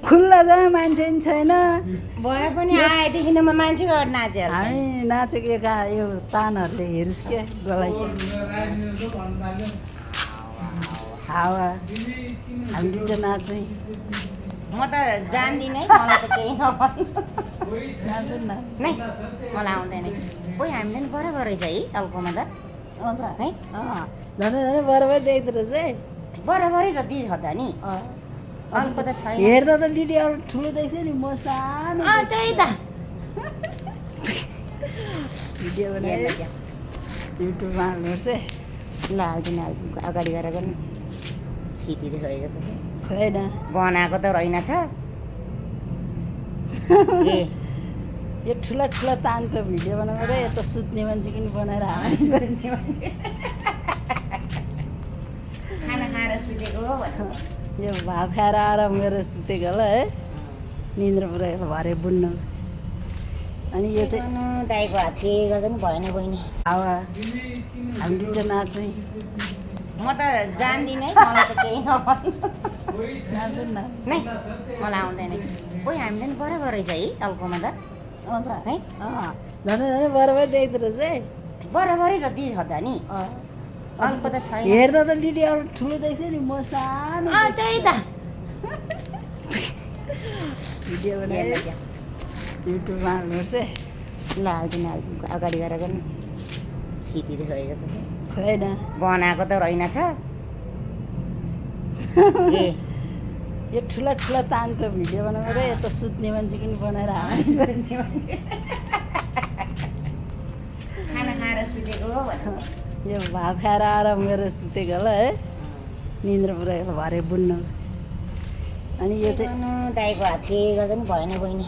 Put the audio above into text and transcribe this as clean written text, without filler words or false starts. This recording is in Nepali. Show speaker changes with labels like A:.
A: खुल्ला जग्गा मान्छे पनि छैन।
B: भए पनि आएदेखि म मान्छेको अगाडि नाचेर
A: हामी नाचेको यो तानहरूले हेरोस् के गलाइ हावा हामी दुइटा नाच्छौँ।
B: म त जान्दिनँ है, मलाई त केही नभन्नु
A: नाच्नु न
B: नै, मलाई आउँदैन। ओइ हामीले नि बराबर रहेछ है अल्कोमा त
A: अन्त
B: है,
A: झन् झन् बराबर देख्दो रहेछ है।
B: बराबरै जति छ त नि, अल्को त छैन।
A: हेर्दा त दिदी अरू ठुलो देख्छ नि, म सानो
B: त्यही त
A: भिडियो बनाएर युट्युबमा हाल्नुपर्छ है।
B: ल हालिदिनु अगाडि गएर गर्नु सिधीले सही जस्तो छ।
A: छैन
B: बनाएको त रहेनछ ए
A: यो ठुला ठुला तानको भिडियो बनाएर यता सुत्ने मान्छे पनि बनाएर हाल्नु।
B: खाना खाएर सुतेको हो भने
A: यो भात खाएर आराम गरेर सुतेको होला है, निन्द्रा पुऱ्याएको भरे बुन्न। अनि यो चाहिँ
B: दाइको हात के गर्दा पनि भएन बहिनी।
A: हावा हामी दुइटा नाच्छौँ।
B: म त जान्दिनँ है, मलाई त केही नभन्नु
A: नाच्नु न
B: नै, मलाई आउँदैन। ओइ हामीले नि बराबर रहेछ है अल्कोमा त
A: अन्त
B: है,
A: झन् झन् बराबर देख्दो रहेछ है।
B: बराबरै जति छ त नि, अल्को त छैन।
A: हेर्दा त दिदी अरू ठुलो देख्छ नि, म सानो
B: त्यही त
A: भिडियो बनाएर युट्युबमा हाल्नुपर्छ है।
B: ल हालिदिनु अगाडि गएर गर्नु सिधीले सही जस्तो छ।
A: छैन
B: बनाएको त रहेनछ ए
A: यो ठुला ठुला तानको भिडियो बनाएर यता सुत्ने मान्छे पनि बनाएर हाल्नु।
B: खाना खाएर सुतेको हो भने
A: यो भात खाएर आराम गरेर सुतेको होला है, निन्द्रा पुऱ्याएको भरे बुन्न। अनि यो चाहिँ
B: दाइको हात के गर्दा पनि भएन बहिनी।